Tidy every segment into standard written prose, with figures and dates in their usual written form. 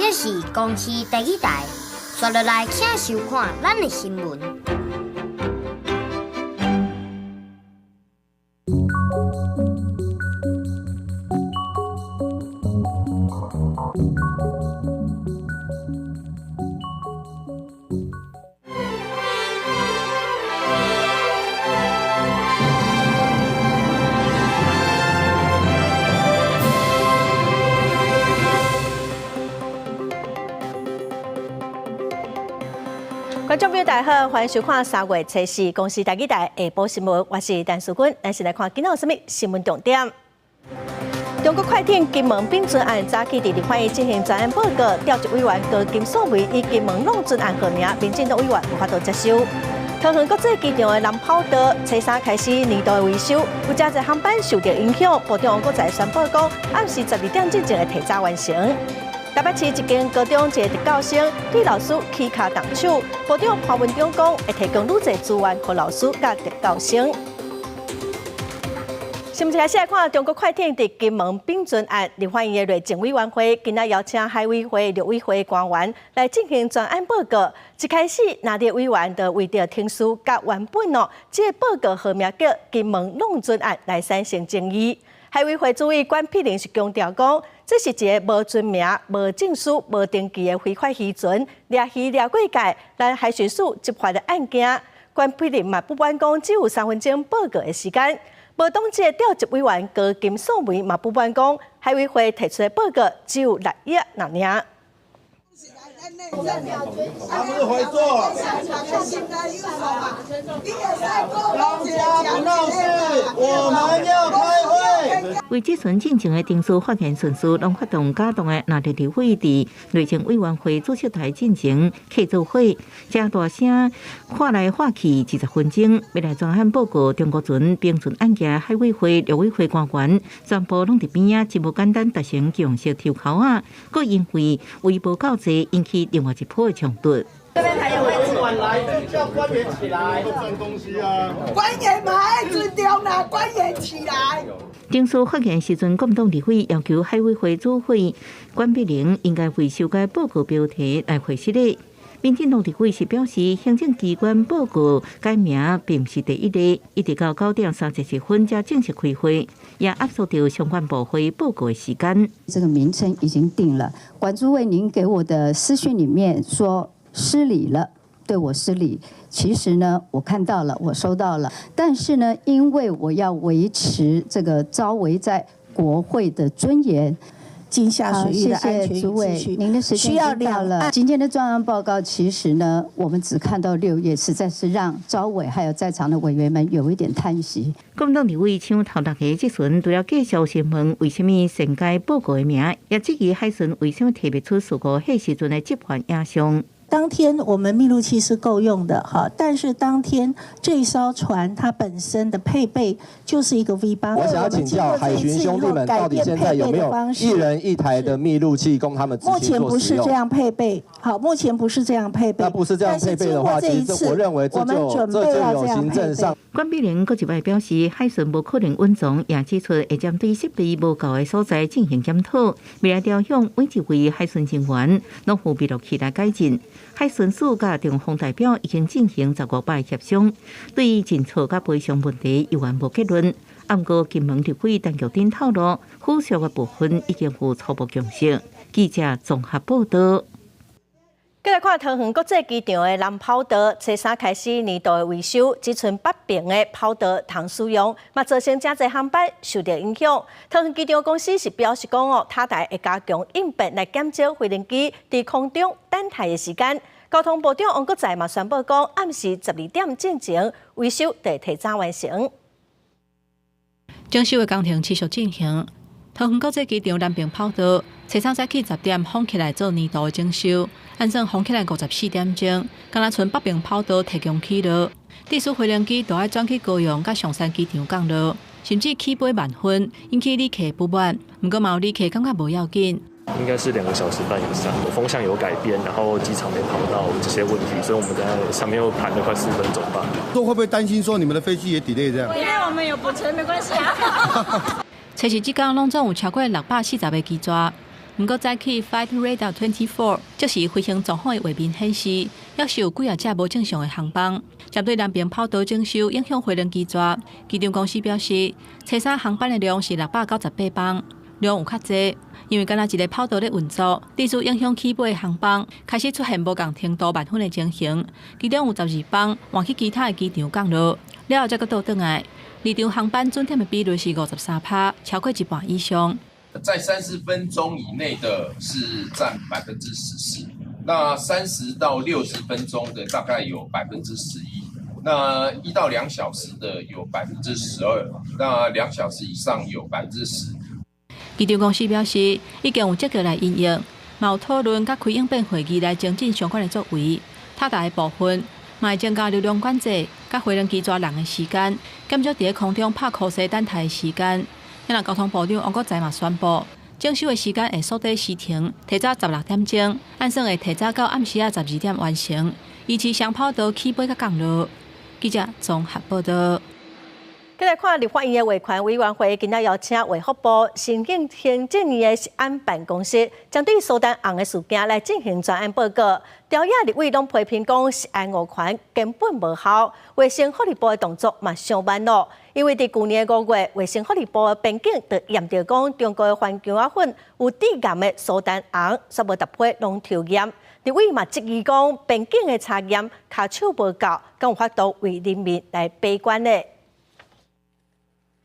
這是公視第二台，紲落來請收看咱的新聞。觀眾朋友大家好，歡迎收看3月初四公視台語台下晡新聞，我是陳淑君。咱先來看今仔有啥物新聞重點。中國快艇金門併船案早起佇立法院進行專案報告，調集委員高金素梅以金門弄船案號名，民進黨委員無法度接受。桃園國際機場的南跑道，初三開始年度的維修，有誠濟航班受著影響。部長王國材宣布講，暗時12點進前會提早完成。台北市一間高中一个特教生對老師起跤動手，部長潘文忠講會提供愈濟資源予老師佮特教生。新聞開始來看中國快艇佇金門併船案，立法院的內政委員會今仔邀請海委會、陸委會官員來進行專案報告。一開始，藍綠委員就為著程序佮原本哦，這個報告號名叫金門弄船案來產生爭議。海委會主委管碧玲是強調講，這是一个無船名、無證書、無登記的非法漁船，掠魚掠過界，咱海巡署執法的案件。管碧玲嘛不滿講，只有3分鐘報告的時間。無黨籍的調集委員高金素梅嘛不滿講，海委會提出的報告只有6頁爾爾。他不是回座。當家不鬧事，我們要開會。為質詢進前的程序發言順序，攏發動加動的藍綠立委佇內政委員會主席台進行客座會，誠大聲喊來喊去20分鐘，欲來專案報告中國船併船案件，海委會、陸委會官員全部攏佇邊仔，真無簡單達成共識抽鬮仔，閣因為位無夠濟，引起另外一波的衝突。這邊還有位置。來叫官員起來。占東西啊！官員嘛愛尊重啦，官員起來。程序發言時陣，國民黨立委要求海委會主委管碧玲應該為修改報告標題來回釋的。民進黨立委是表示，行政機關報告改名並毋是第一例，一直到9點31分才正式開會，也壓縮著相關部會報告的時間。這個名稱已經定了。管主委，您給我的私訊裡面說失禮了，對我失禮。其實呢，我看到了，我收到了，但是呢，因為我要維持這個召委在國會的尊嚴。金廈水域的安全謝謝主委，您的時間到了。今天的專案報告，其實呢，我們只看到6頁，實在是讓召委還有在場的委員們有一點嘆息。國民黨立委搶頭六個質詢，除了繼續詢問為啥物刪改報告的名，也質疑海巡為啥物提袂出事故彼時陣的執法影像。當天我們密錄器是夠用的，哈，但是當天這艘船它本身的配備就是一個 V8。我想要請教海巡兄弟們，到底現在有沒有一人一台的密錄器供他們？目前不是這樣配備，好，目前不是這樣配備。那不是這樣配備的話，其實我認為這就這就有行政上。管碧玲閣一擺表示，海巡無可能隱藏，也指出會針對設備無夠的所在進行檢討，未來調向每一位海巡人員攏有密錄器來改進。海巡署佮中方代表已經進行15擺協商，對於認錯佮賠償問題猶原無結論。毋過金門立委陳菊珍透露，輔助的部分已經有初步共識。記者綜合報導。繼來看桃園國際機場的南跑道，初三開始年度的維修，只賰北爿的跑道通使用，嘛造成誠濟航班受著影響。桃園機場公司是表示講哦，塔台會加強應變來減少飛行機佇空中等待的時間。交通部長王國材嘛宣布講，暗時12點進前維修會提早完成。整修的工程持續進行。桃園國際機場南爿跑道，初三早起10點封起來做年度的整修，按算封起來54點鐘，敢若賰北爿跑道提供起落，致使飛行機都愛轉去高雄佮松山機場降落，甚至起飛慢分，引起旅客不滿。毋過嘛有旅客感覺無要緊。應該是2個小時半以上，風向有改變，然後機場沒跑到這些問題，所以我們在上面又盤了快4分鐘吧。說會不會擔心說你們的飛機也 delay 這樣？因為我們有補存，沒關係啊。初四這工攏總有超過640个機座，毋過早起 Flight Radar 24 即時飛行狀況的畫面顯示，抑是有幾仔隻無正常的航班。針對南平跑道整修影響飛輪機逝，機場公司表示，初三航班的量是698班，量有較濟，因為干焦一个跑道咧運作，致使影響起飛的航班開始出現無仝程度慢分的情形。其中有12班換去其他的機場降落，了後才閣倒轉來。離場航班準點的比率是53%，超過一半以上。在30分鐘以內的是佔14%，那30到60分鐘的大概有11%，那1到2小時的有12%，那2小時以上有10%。機場公司表示，已經有積極來因應，嘛有討論佮開應變會議來精進相關的作為。塔台的部分，嘛會增加流量管制，佮飛輪機抓人的時間，減少佇咧空中拍箍踅等待的時間。那交通部長王國材嘛宣布，整修的時間會縮短時程，提早16點鐘，按算會提早到暗時仔12點完成，維持雙跑道起飛佮降落。記者綜合報道。繼來看立法院的衛權委員會今仔邀請衛福部行政院的食安辦公室，針對蘇丹紅的事件來進行專案報告。朝野立委攏批評講，食安五權根本無效，衛生福利部的動作嘛傷慢咯。因為佇舊年5月，衛生福利部的邊境就驗著講，中國的番薑仔粉有致癌的蘇丹紅，煞無逐批攏抽驗。立委嘛質疑講，邊境的查驗跤手無夠，敢有法度為人民來把關呢？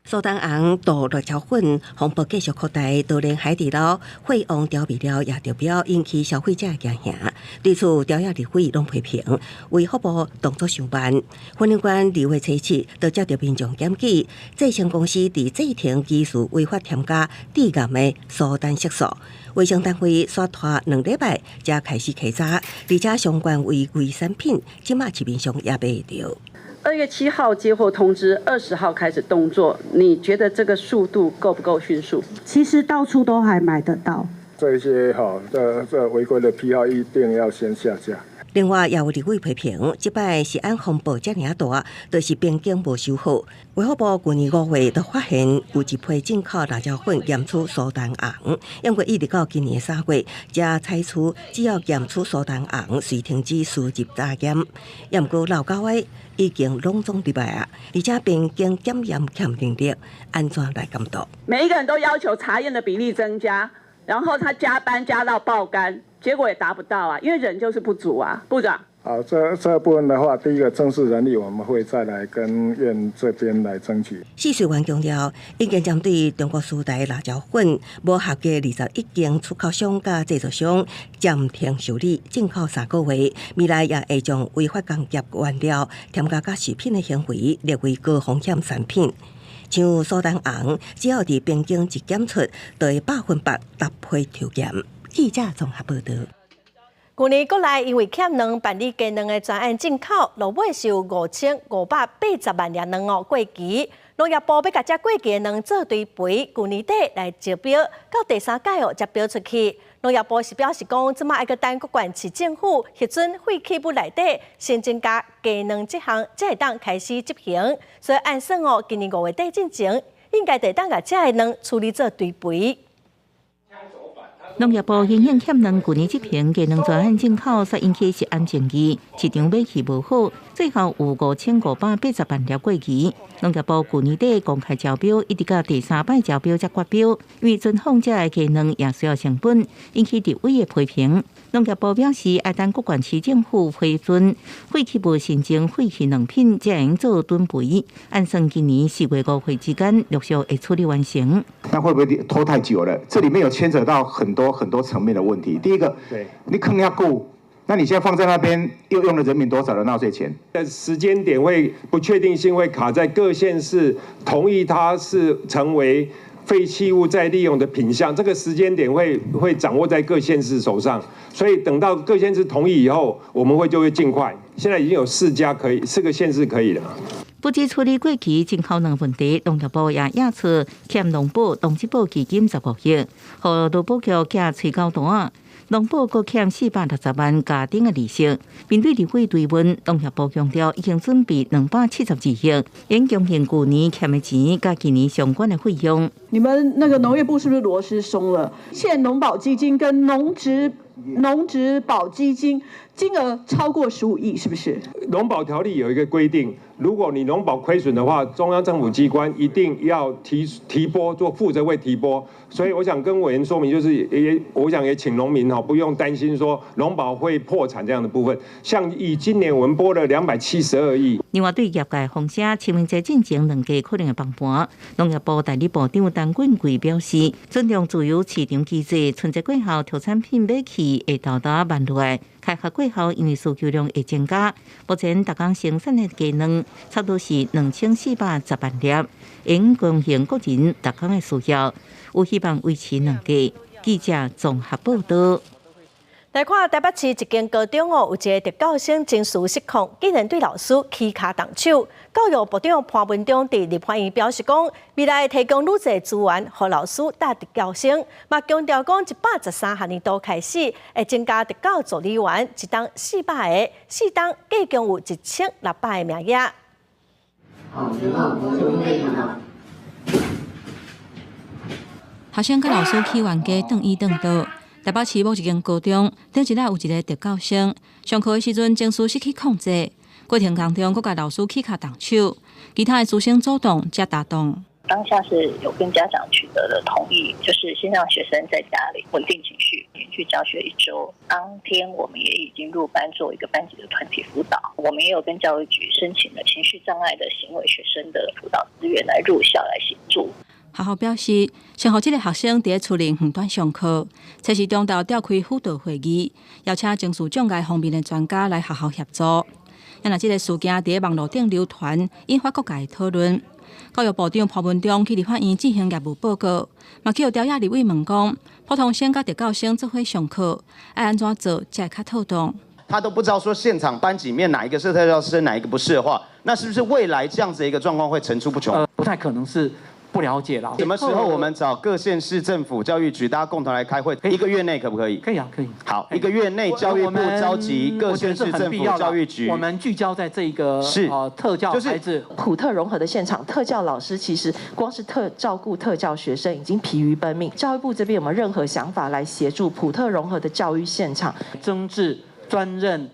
蘇丹紅毒辣椒粉風波繼續擴大，就連海底撈、匯王調味料也中標，引起消費者驚嚇。對此，朝野立委攏批評，衛福部動作傷慢。雲林縣2月初七，就接到民眾檢舉，製成公司佇製程技術違法添加致癌的蘇丹色素。衛生單位煞拖2禮拜才開始稽查，而且相關違規產品，這馬市面上也買會著。2月7號接獲通知，20號開始動作。你覺得這個速度夠不夠迅速？其實到處都還買得到。這些哈，這違規的批號一定要先下架。另外，也有立委批評，這擺食安風暴遮爾大，就是邊境無守好。衛福部舊年5月就發現有一批進口辣椒粉驗出蘇丹紅，不過一直到今年3月，才採取只要驗出蘇丹紅，隨停止輸入查驗。也毋過老狗的已經攏總入來啊，而且邊境檢驗欠人力，按怎來監督？每一個人都要求查驗的比例增加，然後他加班加到爆肝。結果也達不到啊，因為人就是不足啊，部長。好，這部分的話，第一個正式人力，我們會再來跟院這邊來爭取。試水員強調，已經針對中國輸台辣椒粉無合格21間出口商佮製造商暫停受理進口3個月，未來也會將違法工業原料添加佮食品的行為列為高風險產品。像蘇丹紅，只要佇邊境一檢出，就會100%逐批抽驗。記者綜合報道。舊年國內因為欠卵辦理雞卵的專案進口，落尾是有5580萬粒卵哦過期。農業部欲共這過期的卵做堆肥，舊年底來招標，到第三屆哦才標出去。農業部是表示講，這馬愛閣等各縣市政府核准廢棄物內底新增加雞卵這項，才會當開始執行。所以按算哦，今年5月底進前，應該會當共這个卵處理做堆肥。農業部因應欠卵，舊年執行雞卵專案進口，煞引起食安爭議，市場買氣無好，最後有5580萬粒過期。農業部舊年底公開招標，一直到第三擺招標才決標，因為存放這个雞卵也需要成本，引起立委的批評。農業部表示，愛等各縣市政府批准廢棄物申請廢棄卵品，才會做準備。按算今年4月5月之間陸續會處理完成。那會不會拖太久了？這裡面有牽扯到很多很多層面的問題。第一個，你坑下顧，那你現在放在那邊，又用了人民多少的納稅錢？但時間點會不確定性會卡在各縣市同意它是成為廢棄物再利用的品項，這個時間點會掌握在各縣市手上，所以等到各縣市同意以後，我們會就會盡快。現在已經有四家可以，四個縣市可以了。不止處理過期進口卵問題，農業部也押出欠農保、農質保基金15億，予勞保局寄催繳單。農保閣欠460萬家庭的利息。面對立委追問，農業部強調已經準備272億，應供應舊年欠的錢，佮今年相關的費用。你們那個農業部是不是螺絲鬆了？欠農保基金跟農質保基金金額超過15億，是不是？農保條例有一個規定，如果你農保虧損的話，中央政府機關一定要提撥做負責會提撥。所以我想跟委員說明，就是也我想也請農民哈不用擔心說農保會破產這樣的部分。像以今年我們撥了272億。另外對業界風聲，清明節進前兩家可能會崩盤。農業部代理部長陳俊貴表示，尊重自由市場機制，春節過後特產品買氣會沓沓慢落來。開學過後，因為需求量會增加，目前逐工生產的雞卵差不多是2410萬粒，應供應國人逐工的需要，有希望維持兩價。記者綜合報道。來看台北市一間高中哦，有一個特教生情緒失控，竟然對老師起跤動手。教育部長潘文忠佇立法院表示講，未來提供愈濟資源，予老師帶特教生，嘛強調講，113學年度開始會增加特教助理員，一冬400個，四冬計共有1600個名額。學生佮老師去冤家轉椅轉桌。台北市某一間高中，頂一日有一個特教生，上課的時陣情緒失去控制，過程當中閣共老師起跤動手，其他的師生主動才打動。當下是有跟家長取得了同意，就是先讓學生在家裡穩定情緒，連續教學一周。當天我們也已經入班做一個班級的團體輔導，我們也有跟教育局申請了情緒障礙的行為學生的輔導資源來入校來協助。學校表示，先予這個學生佇厝內遠端上課，測試中晝召開輔導會議，邀請情緒障礙方面的專家來學校協助。啊若這個事件佇網路頂流傳，引發各界討論。教育部長潘文忠去立法院進行業務報告，嘛去予朝野立委問講，普通生佮特教生做伙上課，愛按怎做才會較妥當？他都不知道說現場班級裡面哪一個是特教生，哪一個不是的話，那是不是未來這樣子一個狀況會層出不窮？不太可能是。不了解了。什麼時候我們找各縣市政府教育局，大家共同來開會？一個月內可不可以？可以啊，可以。好，一個月內教育部召集各縣市政府教育局。我們聚焦在這個是特教孩子普特融合的現場，特教老師其實光是照顧特教學生已經疲於奔命。教育部這邊有沒有任何想法來協助普特融合的教育現場？增置專任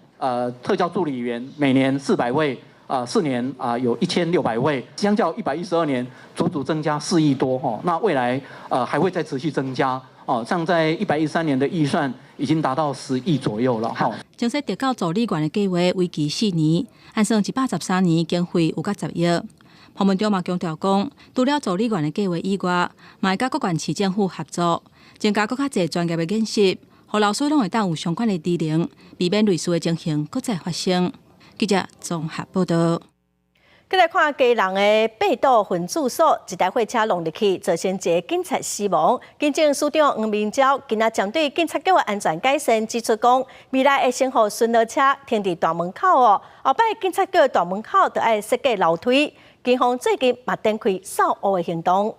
特教助理員，每年400位。4年啊，有1600位，相較112年，足足增加4億多吼。那未來還會再持續增加哦。像在113年的預算已經達到10億左右了哈。增設特教助理員的計劃為期4年，按算113年經費有甲10億。潘文忠嘛強調講，除了助理員的計劃以外，嘛會佮各縣市政府合作，增加閣較濟專業的研習，予老師攏會當有相關的知能，避免類似的情形閣再發生。記者綜合報道。閣來看基隆的八堵分駐所，一台貨車撞入去，造成一个警察死亡。警政署長黃明昭今仔針對警察局的安全改善指出，講未來會先予巡邏車停佇大門口哦，後擺警察局的大門口就愛設計樓梯。警方最近嘛展開掃烏的行動。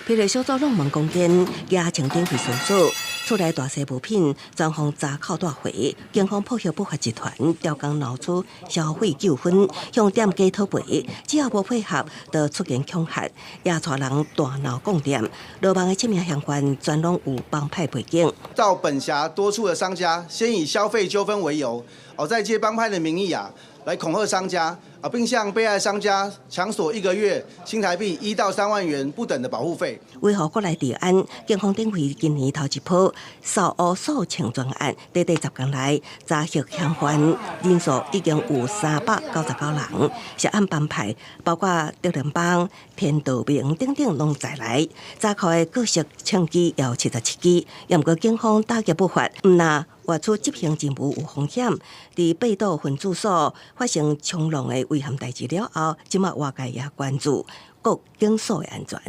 霹靂小組攏忙攻堅，舉槍展開搜索，厝內大細物品全予查扣帶回。警方破獲不法集團，刁工鬧出消費糾紛，向店家討賠，只要無配合，就出言恐嚇，也帶人大鬧貢店。落網的七名嫌犯全攏有幫派背景。到本轄多處的商家，先以消費糾紛為由，哦，再借幫派的名義啊，來恐嚇商家。啊，並向被害商家強索一個月新台幣1到3萬元不等的保護費。維護國內治安，警方展開今年頭一波掃烏掃清專案，短短10天內查獲嫌犯人數已經有399人，涉案幫派包括竹聯幫、天道盟等等攏在內。查扣的各式槍支有77支，也毋過警方打擊不法，毋但外出執行任務有風險，佇八堵分駐所發生衝撞的危險代誌了後，這馬外界也關注各警所的安全。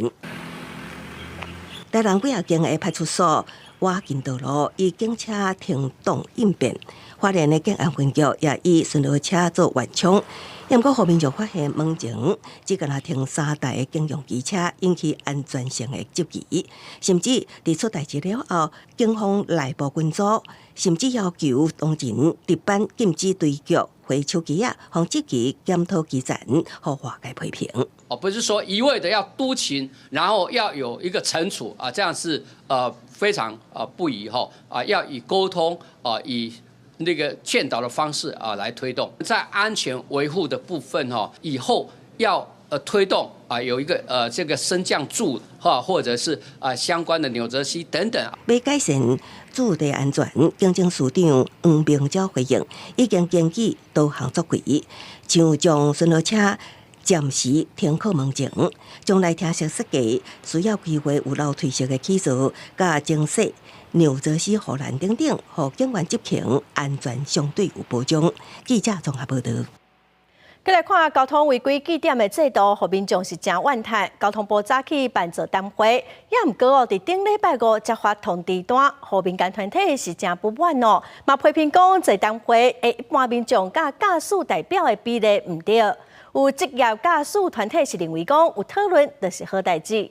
台南幾仔間的派出所倚近道路，以警車停擋應變。花蓮的警安分局也以巡邏車做緩衝。毋過，予民眾發現門前只敢若停三台的警用機車，引起安全性的質疑，甚至佇出代誌了後，警方內部群組甚至要求當前值班禁止對腳回手機仔，予積極檢討基層，予外界批評。哦，不是說一味的要督勤，然後要有一個懲處啊，這樣是非常不宜吼啊，要以溝通啊以那個勸導的方式啊，來推動在安全維護的部分哈，以後要推動啊，有一個這個升降柱哈，或者是啊相關的紐澤西等等。欲改善駐地安全，警政署長黃明昭回應，已經根據多項作為，像將巡邏車暫時停靠門前，將來聽設設計需要規劃有樓梯式的起座，佮增設紐澤西護欄等等，予警員執勤安全相對有保障。記者綜合報導。閣來看交通違規記點的制度，予民眾是誠怨嘆。交通部早起辦座談會，也毋過哦，佇頂禮拜五才發通知單，予民間團體是誠不滿哦。嘛批評講座談會，一般民眾佮駕駛代表的比例毋對。有職業駕駛團體是認為講有討論就是好代誌。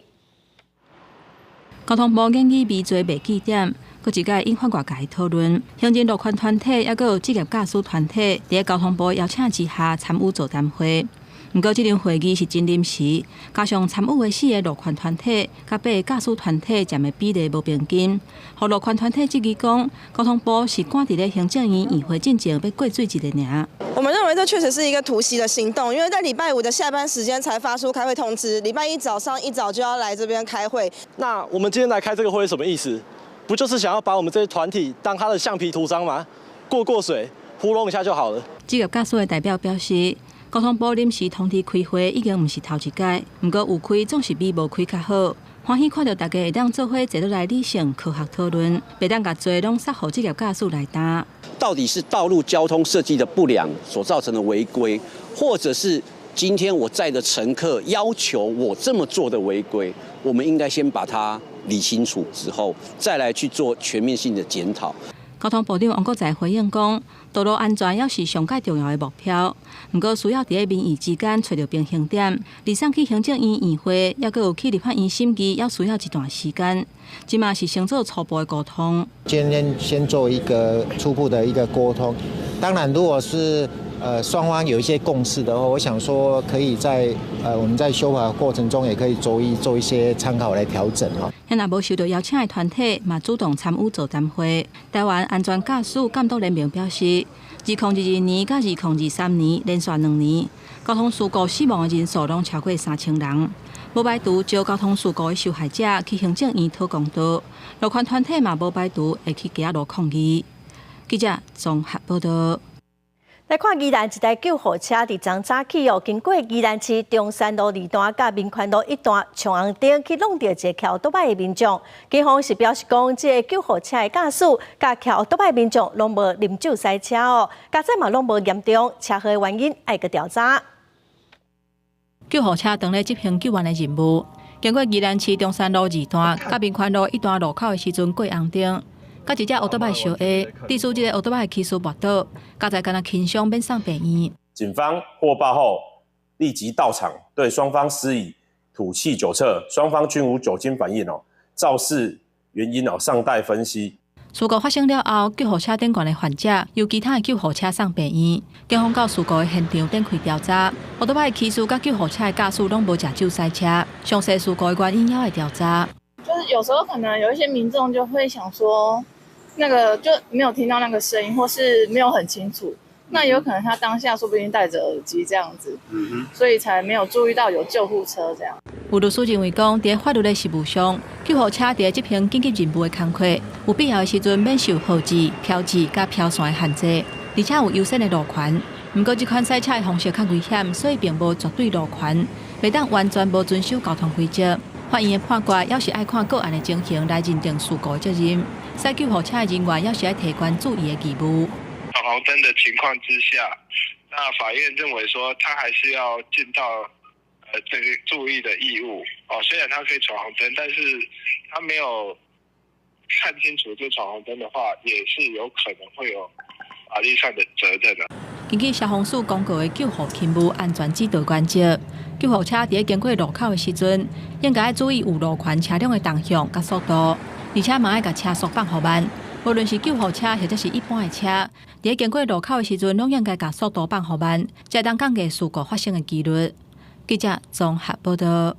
交通部建議微罪袂記點，閣一擺引發外界討論。行人路權團體抑閣有職業駕駛團體，佇交通部邀請之下參與座談會。毋過，這場會議是真臨時，加上參與的四个路權團體，佮八个駕駛團體佔的比例無平均，予路權團體質疑講，交通部是趕佇咧行政院院會進前欲過水一个爾。我們認為這確實是一個突襲的行動，因為在禮拜五的下班時間才發出開會通知，禮拜一早上一早就要來這邊開會。那我們今天來開這個會是什麼意思？不就是想要把我們這些團體當他的橡皮圖章嗎？過過水，糊弄一下就好了。職業駕駛的代表表示，交通部臨時通知開會已經毋是頭一擺，毋過有開總是比無開較好。歡喜看著大家會當做伙坐落來理性科學討論，袂當共罪攏捒予職業駕駛來擔。到底是道路交通設計的不良所造成的違規，或者是今天我載的乘客要求我這麼做的違規？我們應該先把它理清楚之後，再來去做全面性的檢討。交通部長王國材回應講，道路安全猶是上蓋重要的目標，毋過需要佇咧民意之間揣著平衡點。離送去行政院院會，抑閣有去立法院審議，猶需要一段時間。這馬是先做初步的溝通。今天先做一個初步的一個溝通，當然如果是雙方有一些共識的話，我想說可以在我們在修法過程中也可以逐一做一些參考來調整哦。若無受到邀請的團體嘛主動參與座談會。台灣安全駕駛監督聯盟表示，2022年佮2023年連續2年，交通事故死亡的人數攏超過3000人。無排除招交通事故的受害者去行政院討公道，路權團體嘛無排除會去街仔路抗議。記者綜合報導。來看宜蘭一台救護車佇昨早起哦，經過宜蘭市中山路二段佮民權路一段衝紅燈去挵著一个騎歐多擺的民眾。警方是表示講，這个救護車的駕駛佮騎歐多擺民眾攏無啉酒駛車哦，駕駛嘛攏無嚴重，車禍的原因愛閣調查。救護車當咧執行救援的任務，經過宜蘭市中山路二段佮民權路一段路口的時陣過紅燈。佮一隻歐多擺相下，致使這个歐多擺騎士跋倒，駕駛敢若輕傷免送病院。警方獲報後立即到場，對雙方施以吐氣酒測，雙方均無酒精反應哦。肇事原因哦尚待分析。事故發生了後，救護車頂懸的患者由其他的救護車送病院。警方到事故的現場展開調查。歐多擺騎士佮救護車的駕駛攏無食酒駛車，詳細事故的原因猶愛調查。就是有時候可能有一些民眾就會想說，那個就沒有聽到那個聲音，或是沒有很清楚，那有可能他當下說不定戴着耳機這樣子，所以才沒有注意到有救護車這樣。有律師認為講，佇法律的實務上，救護車佇執行緊急任務的工課，有必要的時陣免受號誌、標誌佮標線的限制，而且有優先的路權。毋過，這款駛車的方式較危險，所以並無絕對路權，袂當完全無遵守交通規則。法院的判決，猶是愛看個案的情形來認定事故的責任。駛救護車的人員，猶是愛提懸注意的義務。闖紅燈的情況之下，那法院認為說，他還是要盡到這個注意的義務。哦，雖然他可以闖紅燈，但是他沒有看清楚這闖紅燈的話，也是有可能會有法律上的責任的。根據消防署公告的救護勤務安全指導原則，救護車佇咧經過路口的時陣，應該愛注意有路權車輛的動向佮速度，而且嘛愛共車速放予慢。無論是救護車或者是一般的車，佇咧經過路口的時陣，攏應該共速度放予慢，才會當降低事故發生的機率。記者綜合報道。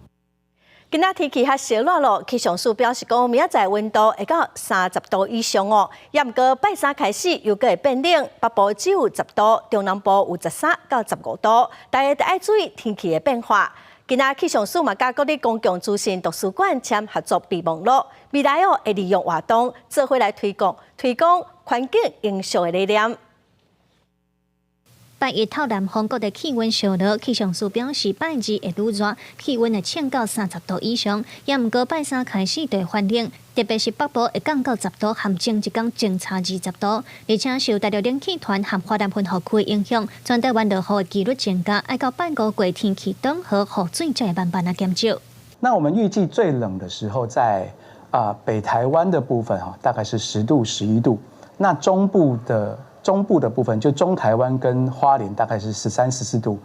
今仔天氣較燒熱咯，氣象署表示講，明仔載溫度會到30度以上哦。也毋過拜三開始又閣會變冷，北部只有10度，中南部有13到15度，大家著愛注意天氣的變化。今仔氣象署嘛，佮國立公共資訊圖書館簽合作備忘錄，未來哦會利用活動做伙來推廣環境永續的理念。拜一透南方各地氣溫燒熱，氣象署表示拜二會愈熱，氣溫會衝到30度以上。也毋過拜三開始就會轉冷，特別是北部會降到10度，和前一工相差20度。而且受大陸冷氣團和華南溫雨區影響，全台灣落雨的幾率增加，愛到半個月天氣轉好，雨水才會慢慢仔減少。那我們預計最冷的時候在北台灣的部分哈，大概是10度11度。那中部的部分，就中台灣跟花蓮大概是13、14度，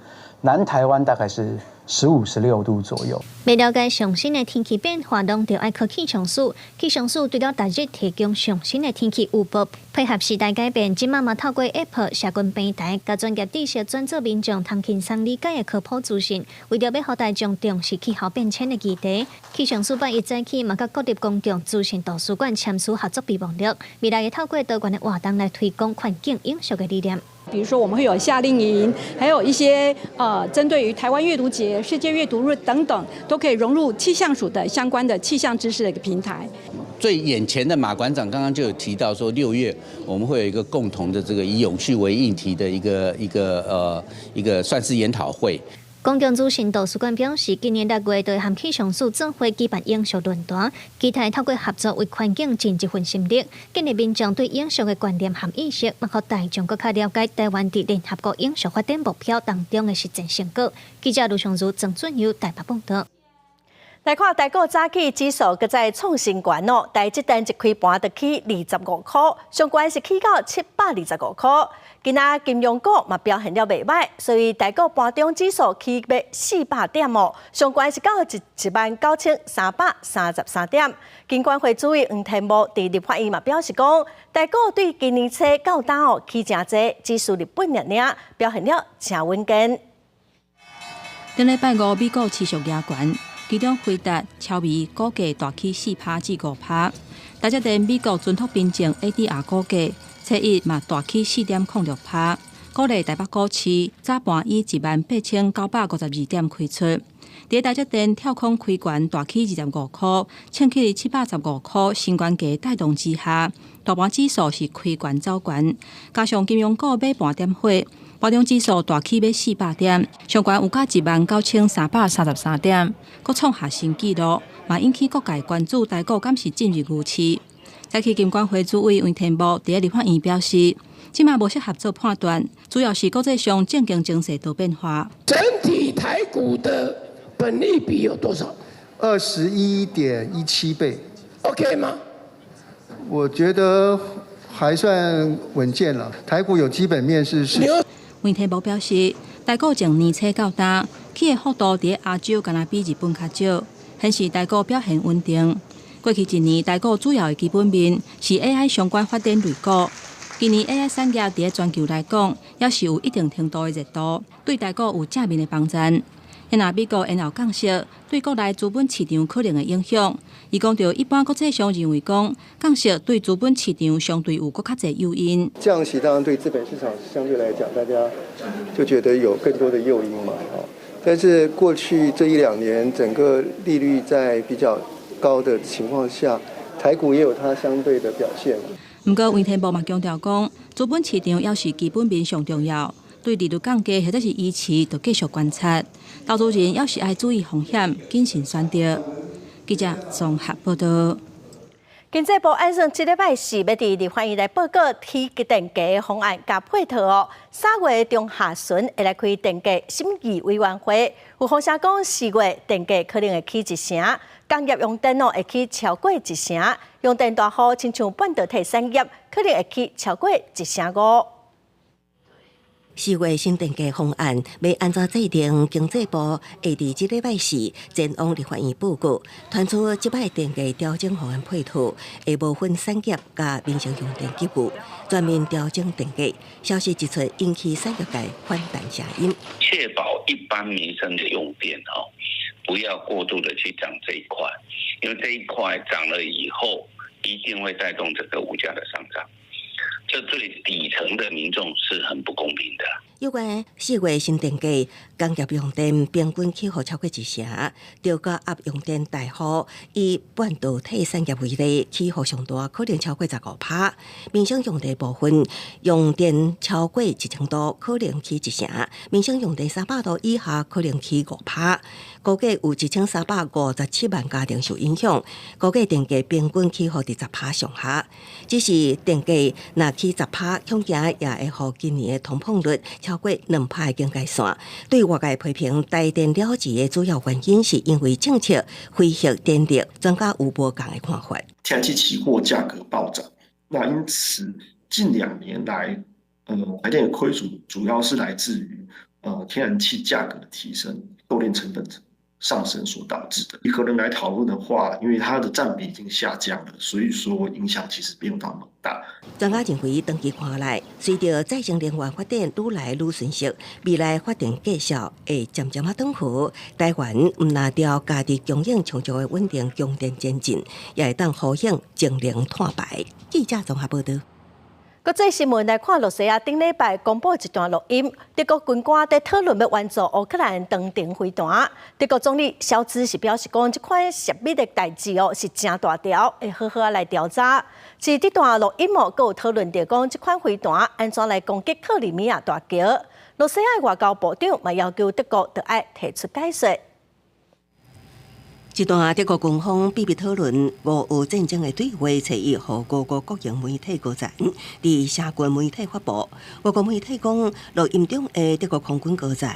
南台灣大概是15、16度左右。欲了解上新的天氣變化，攏著愛靠氣象署。氣象署除了逐日提供上新的天氣預報，配合時代改變，這馬嘛透過 App 社群平台，共專業知識轉做民眾通輕鬆理解的科普資訊。為著欲予大眾重視氣候變遷的議題，氣象署拜一早起嘛，佮國立公共資訊圖書館簽署合作備忘錄，未來會透過多元的活動來推廣環境永續的理念。比如說，我們會有夏令營，還有一些針對於台灣閱讀節、世界閱讀日等等，都可以融入氣象署的相關的氣象知識的一個平台。最眼前的馬館長剛剛就有提到說，6月我們會有一個共同的這個以永續為議題的一個算是研討會。公共資訊圖書館表示，今年6月就會和氣象署做伙舉辦永續論壇，期待透過合作為環境盡一份心力，建立民眾對永續的觀念和意識，嘛予大眾閣較了解台灣佇聯合國永續發展目標當中的實踐成果。記者盧尚如、曾俊友台北報導。來看台股早起指數閣再創新高哦，台積電一開盤就起25箍，上懸是起到725箍。今仔金融股嘛表現了袂䆀，所以台股盤中指數起欲400點哦，上懸是到19,333點。金管會主委黃天牧佇立法院嘛表示講，台股對今年初到今哦起誠濟，只輸日本爾爾，表現了誠穩健。頂禮拜五美股持續壓懸。其中，輝達、超微股價大起4趴至5趴。台積電美國存託憑證 ADR 股價，初一嘛大起4.06趴。鼓勵台北股市早盤以18,952點開出。佇台積電跳空開懸大起25箍，衝去715箍新懸價帶動之下，大盤指數是開懸走懸，加上金融股買盤點火。盤中指數大起欲400點，上懸有到19,333點，閣創下新紀錄，嘛引起各界關注台股敢是進入牛市。早起金管會主委黃天牧佇立法院表示，這馬無適合做判斷，主要是國際上政經情勢多變化。整體台股的本益比有多少？ 21.17倍。 OK 嗎？我覺得還算穩健了。台股有基本面是。黃天牧表示，台股從年初到今，起的幅度佇亞洲敢若比日本較少，顯示台股表現穩定。過去一年，台股主要的基本面是 AI 相關發展類股。今年 AI 產業佇全球來講，猶是有一定程度的熱度，對台股有正面的幫助。若美國延後降息，對國內資本市場可能的影響，伊講著一般國際上認為講降息對資本市場相對有閣較濟誘因。降息當然對資本市場相對來講，大家就覺得有更多的誘因嘛。但是過去這一兩年，整個利率在比較高的情況下，台股也有它相對的表現。毋過，黃天牧嘛強調講，資本市場猶是基本面上重要，對利率降低或者是維持，著繼續觀察。投資人猶是愛注意風險，謹慎選擇。記者綜合報導。今經濟部按算這禮拜四欲佇立法院來報告提高電價方案佮配套哦。3月中下旬會來開電價審議委員會，有風聲講4月電價可能會起一成，工業用電哦會起超過一成，用電大戶親像半導體產業可能會起超過一成五。4月新電價方案欲按怎制定？經濟部會佇這禮拜四前往立法院報告，傳出這擺電價調整方案配套，會無分產業佮民生用電給付，全面調整電價。消息一出，引起產業界反彈聲音。確保一般民生的用電哦，不要過度的去漲這一塊，因為這一塊漲了以後，一定會帶動這個物價的上漲。這對底層的民眾是很不公平的。有關4月新電價，工業用電平均起予超過一成，中高壓用電大戶以半導體產業為例，起予上大可能超過15%。民生用電部分用電超過1000度可能起一成，民生用電300度以下可能起5%。估計有1357萬家庭受影響，估計電價平均起予佇10%上下。只是電價若起10%，恐驚也會予今年的通膨率超過2%的警戒線。對外界批評台電了錢的主要原因，是因為政策非核電力，專家有無仝的看法。天然氣期貨價格暴漲，那因此近2年來，台電的虧損主要是來自於天然氣價格的提升、購電成本上升所導致的。以核能來討論的話，因為它的佔比已經下降了，所以說影響其實沒有那麼大。專家認為，長期看來，隨著再生能源發展愈來愈迅速，未來發電價數會漸漸仔轉好。台灣毋但朝家己供應充足的穩定供電前進，也會當呼應節能碳排。記者綜合報導。國際新聞來看，羅西亞頂禮拜公布一段錄音，德國軍官佇討論欲援助烏克蘭長程飛彈。德國總理蕭茲是表示講，這款涉密的代誌哦是誠大條，會好好來調查。至於這段錄音哦，閣有討論著講，這款飛彈按怎來攻擊克里米亞大橋。羅西亞外交部長嘛要求德國著愛提出解說。這段德國軍方秘密討論俄烏戰爭的對話，初一予俄國國營媒體高層佇社群媒體發布。俄國媒體講，錄音中的德國空軍高層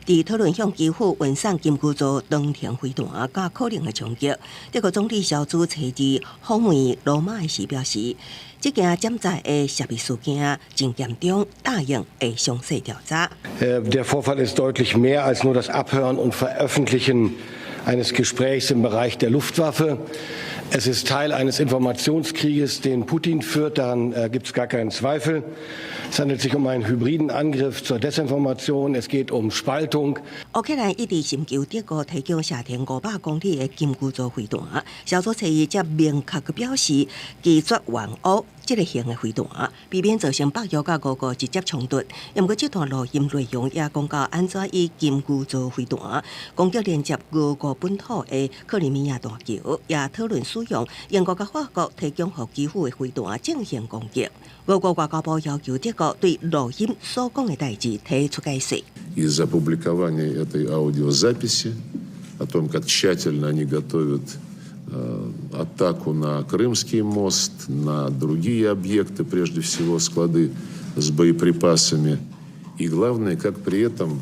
佇討論向基輔運送金牛座長程飛彈佮可能的衝擊。德國總理蕭茲初二訪問羅馬時表示，這件潛在的涉密事件真嚴重，答應會詳細調查。 Der Vorfall ist deutlich mehr als nur das Abhören und Veröffentlichen eines Gesprächs im Bereich der Luftwaffe. Es ist Teil eines Informationskrieges, den Putin führt, daran gibt es gar keinen Zweifel. Es handelt sich um einen hybriden Angriff zur Desinformation, es geht um Spaltung. 烏克蘭一直尋求德國提供射程500公里的金牛座飛彈，蕭茲初一則明確表示拒絕援烏這個型的飛彈，避免造成北約佮俄國直接衝突。毋過這段錄音內容也講到按怎以金牛座飛彈攻擊連接俄國本土的克里米亞大橋，也討論使用英國佮法國提供予基輔的飛彈進行攻擊。俄國外交部要求德國對錄音所講的代誌提出解釋。 Из-за опубликования этой аудиозаписи о том, как тщательно они готовят атаку на Крымский мост, на другие объекты, прежде всего склады с боеприпасами. И главное, как при этом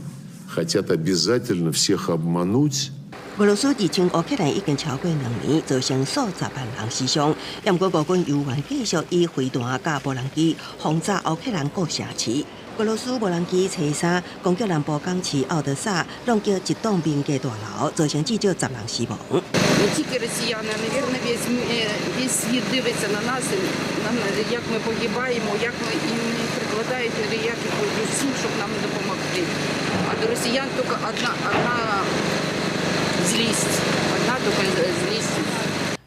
хотят обязательно всех обмануть. 俄羅斯入侵烏克蘭已經超過2年，造成數十萬人死傷。毋過俄軍猶原繼續以飛彈佮無人機轟炸烏克蘭各城市。俄羅斯無人機初三攻擊南部港市奧德薩，撞擊一棟民家大樓，造成至少10人死亡。 Не тільки росіяни, а, наверно, весь світ дивиться на нас, як ми погибаємо, як ми і не прикладають ніяких зусиль, щоб нам допомогти. А до росіян тільки одна злість, одна тільки злість.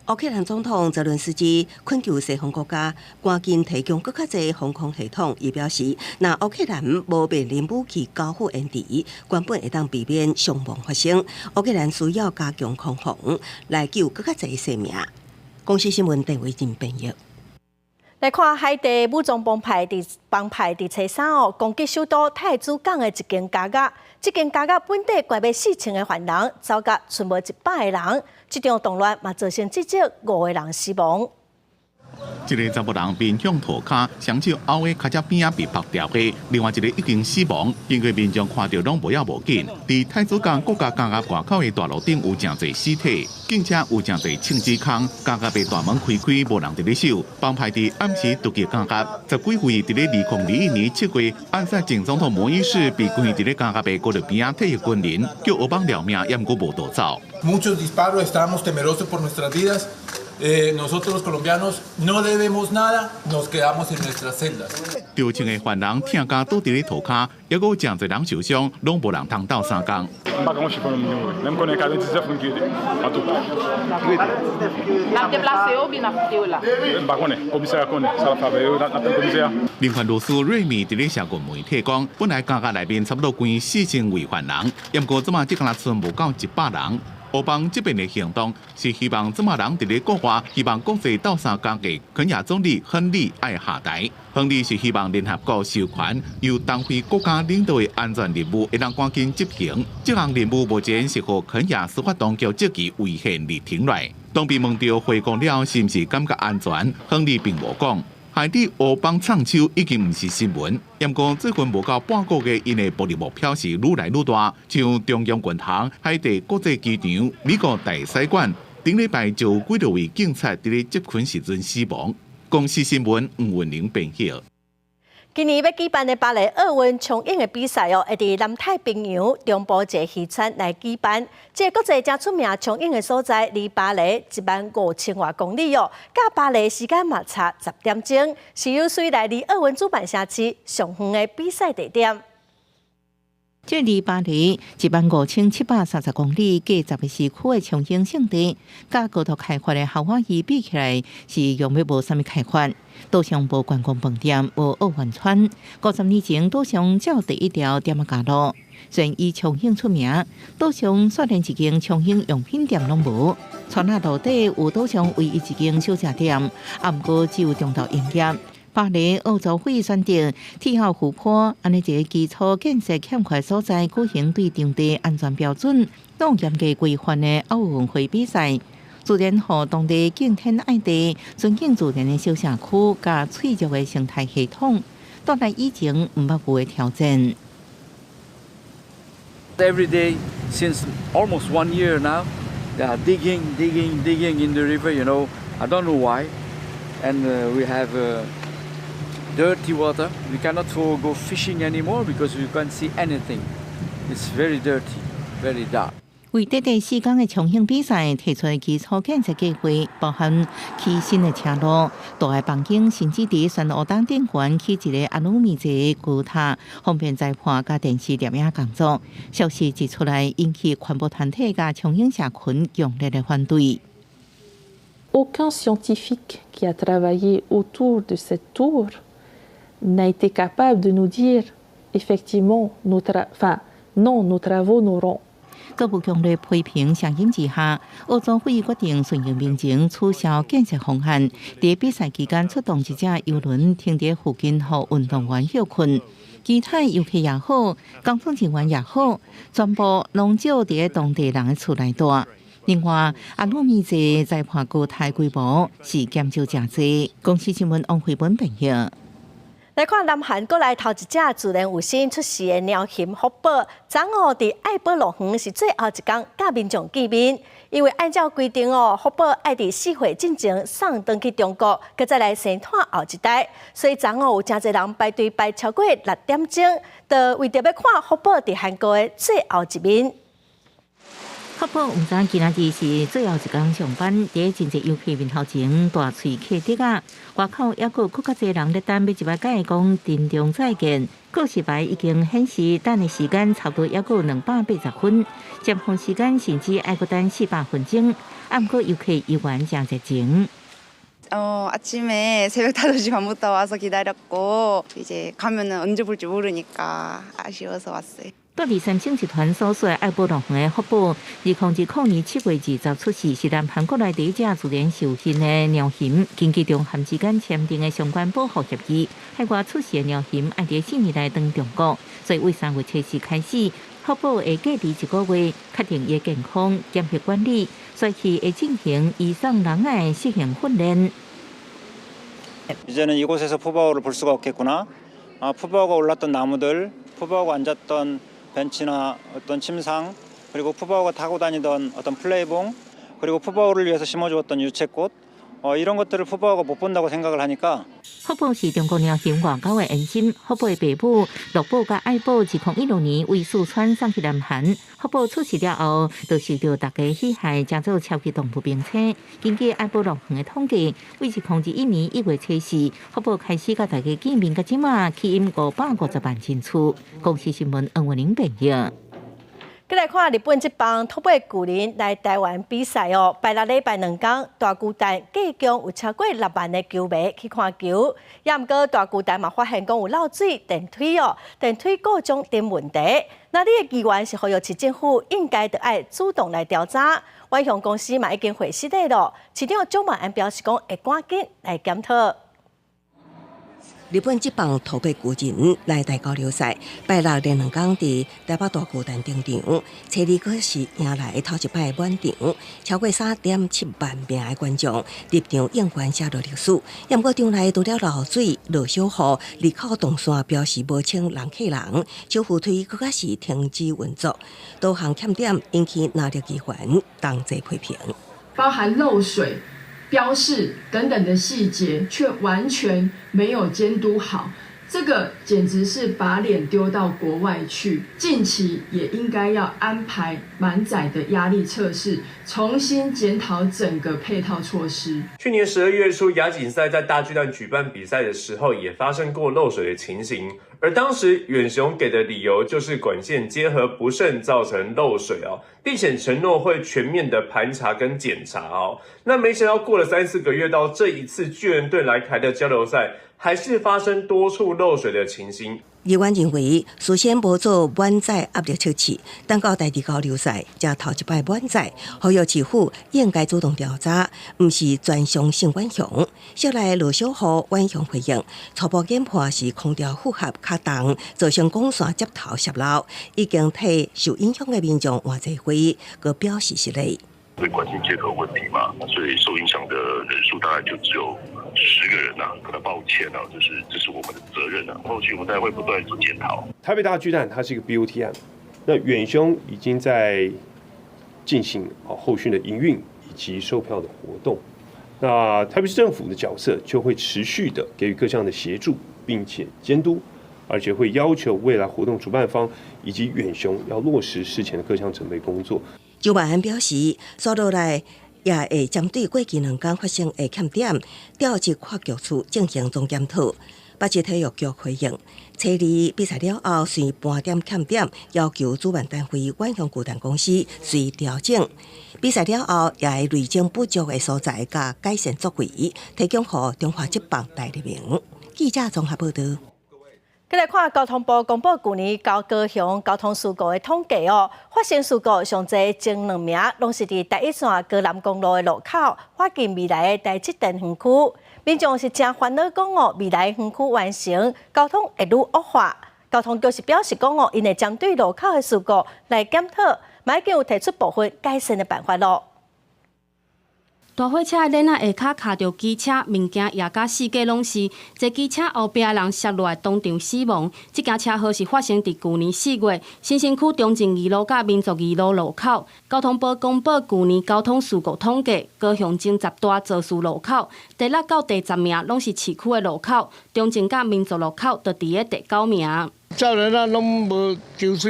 烏克蘭總統澤倫斯基懇求西方國家趕緊提供閣較濟防空系統。伊表示，若烏克蘭無面臨武器交付延遲，根本會當避免傷亡發生。烏克蘭需要加強空防，來救閣較濟性命。公視新聞鄧偉靜編譯。來看海地武裝幫派佇初三哦，攻擊首都太子港的一間監獄，這間監獄本底關欲4000個犯人，走甲賰無100個人，這場動亂嘛造成至少五個人死亡。一个查埔人面向塗跤，雙手拗喺跤車邊仔被縛牢的，另外一個已經死亡。經過民眾看著攏無要無緊。佇太子港國家監獄外口的大路頂有誠濟屍體，警車有誠濟銃子空，監獄的大門開開，無人佇咧守。幫派佇暗時突擊監獄，十幾位佇咧2021年7月暗殺前總統摩伊士被關佇咧監獄的高路邊仔退役軍人，叫烏幫掠命，也毋過無逃走。 Muchos disparos, estábamos temerosos por nuestras vidas. Nosotros los colombianos no debemos nada, nos quedamos en nuestras celdas. 著槍的犯人疼甲倒佇咧塗跤，猶閣有誠濟人受傷，攏無人通鬥相共。 M pa konn chif nan men mwen. Lè m konnen 99 moun ki rete. Antou. N ap deplase yo oubyen n ap kite yo la? M pa konnen. Komisè a konnen. Sa l ap fè avè yo, n ap tann komisè a. 人權律師瑞米佇咧社群媒體講，本來監獄內面差不多關4000位犯人，毋過這馬只敢若賰無夠100人。烏幫這邊的行動是希望這馬人佇咧國外，希望國際鬥相共的肯亞總理亨利愛下台。亨利是希望聯合國授權由東非國家領導的安全任務會當趕緊執行。這項任務目前是予肯亞司法當局積極違憲而停落來。當被問著回國了是毋是感覺安全，亨利並無講。海地烏幫藏手已經毋是新聞，毋過最近無夠半個月，𪜶的暴力目標是愈來愈大，像中央銀行、海地國際機場、美國大使館，頂禮拜就有幾多位警察佇咧執勤時陣死亡。公視新聞吳文玲編譯。今年欲舉辦的巴黎奧運衝泳的比賽哦，會佇南太平洋中部一个漁村來舉辦。這个國際誠出名衝泳的所在，離巴黎1萬5千外公里哦，佮巴黎時間嘛差10點鐘，是有史以來離奧運主辦城市上遠的比賽地點。這離巴黎1萬5730公里，隔10個時區的衝泳勝地，佮高度開發的夏威夷比起來，是用欲無啥物開發。島上無觀光飯店，無奧運村。50年前，島上只有第一條店仔街路。雖然以衝泳出名，島上卻連一間衝泳用品店攏無。村仔路底有島上唯一一間小食店，啊，毋過只有中晝營業。巴黎奧組會選擇天后湖泊，按呢一个基礎建設欠缺所在，舉行對當地安全標準攏嚴格規範的奧運會比賽，自然予當地敬天愛地、尊敬自然的小社區，佮脆弱的生態系統，帶來以前毋捌有的挑戰。 Every day since almost one year now, they are digging, digging, digging in the river. I don't know why, and we have dirty water. We cannot go fishing anymore because you can't see anything. It's very dirty, very dark. 為短短4工的衝泳比賽提出的基礎建設計劃，包含起新的車路、大的房間，甚至佇玄烏洞頂懸起一个阿魯米做的高塔，方便裁判佮電視攝影工作。消息一出來，引起環保團體佮衝泳社群強烈的反對。 Aucun scientifique qui a travaillé autour de cette tour n'a été capable de nous dire effectivement enfin non, nos travaux n'auront 閣有強烈批評聲音之下，奧組會決定順應民情取消建設方案。佇比賽期間出動一隻遊輪停佇附近，予運動員歇睏。其他遊客也好，工作人員也好，全部攏借佇當地人的厝內蹛。另外，阿魯米座裁判高塔規模是減少誠濟。公視新聞王慧文編譯。來看南韓國內頭一隻自然有心出世的貓熊福寶，昨昏佇愛寶樂園是最後一工佮民眾見面，因為按照規定哦，福寶愛佇4歲進前送轉去中國，閣再來生湠後一代，所以昨昏有誠濟人排隊排超過6點鐘，就為著欲看福寶佇韓國的最後一面。福寶毋知今仔日是最後一工上班，佇真濟遊客面頭前大喙客滴仔，外口猶閣閣較濟人咧等欲一擺共伊講珍重再見。告示牌已經顯示等的時間差不多猶閣280分，接風時間甚至愛閣等400分鐘。啊，毋過遊客依然誠熱情。 아침에 새벽 5시 반부터 와서 기다렸고 이제 가면은 언제 볼지 모르니까 아쉬워서 왔어요. 住佇三星集團所屬的愛寶樂園的福寶，2020年7月20出世，是南韓國內第一隻自然受孕的貓熊。根據中韓之間簽訂的相關保護協議，海外出世的貓熊愛佇4年內轉中國，所以為3月7日開始，福寶會隔離一個月，確定伊的健康、檢疫管理，隨去會進行醫送人的適應訓練。 이제는 이곳에서 푸바오를 볼 수가 없겠구나. 아, 푸바오가 올랐던 나무들, 푸바오가 앉았던 벤치나 어떤 침상, 그리고 푸바오가 타고 다니던 어떤 플레이봉, 그리고 푸바오를 위해서 심어주었던 유채꽃, 이런 것들을 푸바오가 못 본다고 생각을 하니까. 福寶是中國貓熊外交的延伸。福寶的爸母樂寶佮愛寶，2016年為四川送去南韓。福寶出世了後，就受著大家喜愛，成做超級動物明星。根據愛寶樂園的統計，對2021年1月初四，福寶開始佮大家見面，到這馬吸引550萬人次。公視新聞黃文玲編譯。閣來看日本職棒土八巨人來台灣比賽哦，拜六禮拜兩工大巨蛋計共有超過6萬的球迷去看球，也毋過大巨蛋嘛發現講有漏水、電梯哦，電梯故障等問題。那這个議員是呼籲市政府應該著愛主動來調查，遠雄公司嘛已經回釋的咯。市長蔣萬安表示講會趕緊來檢討。日本職棒土八巨人來台交流賽，拜六連兩工佇台北大巨蛋登場，初二閣是迎來頭一擺滿場，超過3.7萬名的觀眾入場應援寫落歷史。毋過場內除了漏水、落小雨、入口動線標示無清人客人，手扶梯閣較是停止運作，多項欠點引起藍綠議員同齊批評，包含漏水、標示等等的細節，卻完全沒有監督好，這個簡直是把臉丟到國外去。近期也應該要安排滿載的壓力測試，重新檢討整個配套措施。去年12月初，亞錦賽在大巨蛋舉辦比賽的時候，也發生過漏水的情形。而當時遠雄給的理由就是管線接合不慎造成漏水哦，並且承諾會全面的盤查跟檢查哦。那沒想到過了三四個月，到這一次巨人隊來台的交流賽，還是發生多處漏水的情形。議員認為，事先無做滿載壓力測試，等到台佇交流賽才頭一擺滿載，呼籲市府應該主動調查，毋是全相信遠雄。後來落小雨，遠雄回應，初步研判是空調負荷較重，造成管線接頭洩漏，已經替受影響的民眾換座位，閣表示失禮。對管線接頭問題嘛，所以受影響的人數大概就只有10個人呐，可能抱歉啊，這是我們的責任啊。後續我們當然會不斷做檢討。台北大巨蛋它是一個 BOT 案，那遠雄已經在進行後續的營運以及售票的活動。那台北市政府的角色就會持續的給予各項的協助，並且監督，而且會要求未來活動主辦方以及遠雄要落實事前的各項準備工作。蔣萬安表示，紲落來也會針對過去兩工發生的欠點，調集跨局處進行總檢討。北市體育局回應，初二比賽了後，隨盤點欠點，要求主辦單位遠雄巨蛋公司隨調整。比賽了後，也會累積不足的所在，佮改善作為，提供予中華職棒大聯盟。記者綜合報導。閣來看交通部公布舊年高雄交通事故的統計哦，發生事故上濟前兩名，攏是佇台一線高南公路的路口，靠近未來的台積電園區。民眾是誠煩惱講哦，未來園區完成，交通會愈惡化。交通局是表示講哦，𪜶會針對路口的事故來檢討，嘛已經有提出部分改善的辦法囉。大貨車的鏈仔下跤卡著機車，物件壓甲四界攏是。坐機車後壁人摔落來，當場死亡。這件車禍是發生佇舊年4月，新興區中正二路佮民族二路路口。交通部公布舊年交通事故統計，高雄前10大肇事路口，第六到第十名攏是市區的路口，中正佮民族路口就佇咧第九名。少年仔攏無遵守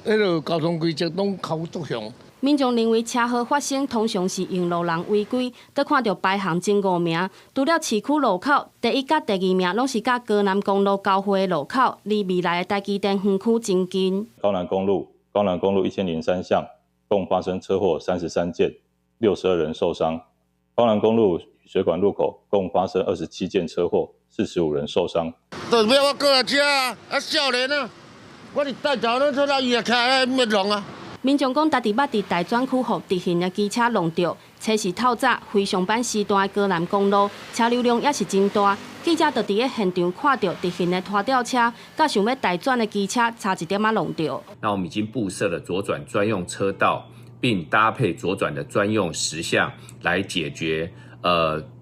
彼个交通規則，攏較足凶。民眾認為車禍發生通常是用路人違規，閣看著排行前五名，除了市區路口，第一佮第二名攏是佮高南公路交匯的路口，離未來的台積電園區真近。高南公路，高南公路1003巷，共發生車禍33件，62人受傷。高南公路水管路口共發生27件車禍，45人受傷。就欲我過來遮啊，啊少年啊，我佇帶頭咧出來，伊也徛咧滅龍啊。民眾講，家己捌佇大專區予直行的機車挵著，初四透早非上班時段的高南公路車流量也是真大。記者就佇咧現場看著直行的拖吊車，佮想欲大轉的機車差一點仔挵著。那我們已經佈設了左轉專用車道，並搭配左轉的專用時相來解決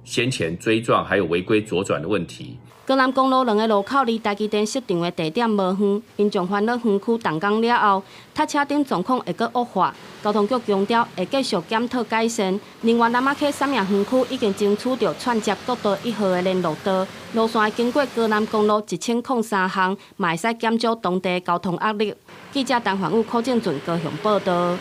先前追撞還有違規左轉的問題。高南公路兩个路口離台積電設廠的地點無遠，民眾煩惱園區動工了後，塞車等狀況會閣惡化。交通局強調會繼續檢討改善。另外，南仔溪三亞園區已經爭取著串接國道一號的聯絡道，路線會經過高南公路1003項，嘛會使減少當地交通壓力。記者陳環宇、柯正俊高雄報導。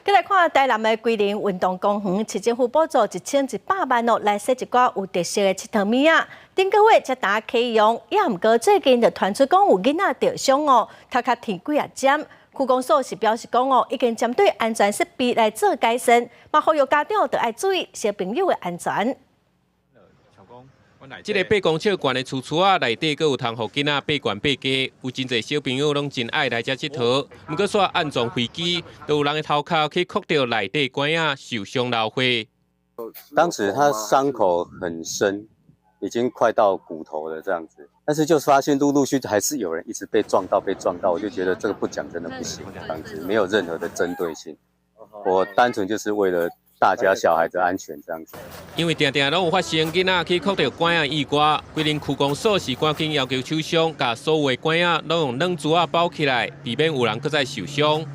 閣來看台南的龜苓運動公園，市政府補助1100萬哦，來設一寡有特色的𨑨迌物仔。頂個月才呾啟用，也毋過最近就傳出講有囡仔著傷哦，頭殼天幾仔針。區公所是表示講哦，已經針對安全設備來做改善，嘛呼籲家長著愛注意小朋友的安全。這个8公尺懸的櫥櫥仔內底，閣有通予囡仔爬懸爬低，有真濟小朋友攏真愛來遮𨑨迌。毋過煞按裝飛機，都有人的頭殼去磕著內底管仔，受傷流血。當時他傷口很深，已經快到骨頭了這樣子，但是就發現陸陸續續還是有人一直被撞到，被撞到，我就覺得這個不講真的不行，這樣子沒有任何的針對性，我單純就是為了大家小孩的安全這樣子。因為定定攏有發生囡仔去磕著管仔意外，龜苓區公所是趕緊要求廠商，共所有的管仔攏用軟珠仔包起來，避免有人閣再受傷。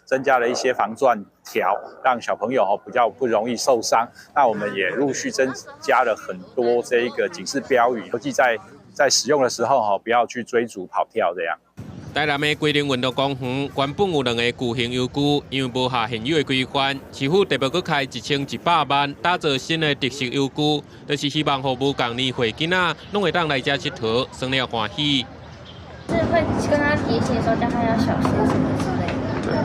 增加了一些防撞條，讓小朋友比較不容易受傷。那我們也陸續增加了很多這一個警示標語，尤其在使用的時候不要去追逐跑跳這樣。台南的龜苓運動公園原本有兩个巨型遊具，因為無合現有的規範，市府特別閣開1100萬打造新的特色遊具，就是希望予無仝年歲囡仔攏會當來遮𨑨迌，耍了歡喜。是會跟他提醒說，叫他要小心什麼之類的。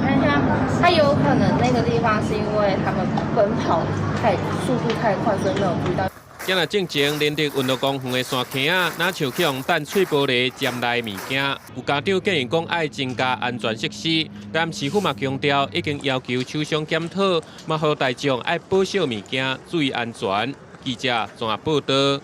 看一下，他有可能那個地方是因為他們奔跑太速度太快，所以沒有注意到。今日進前連得運動公園的山坑仔，若像去予彈碎玻璃占來物件，有家長建議講愛增加安全設施，但市府嘛強調已經要求廠商檢討，嘛予大眾愛保守物件，注意安全。記者綜合報導。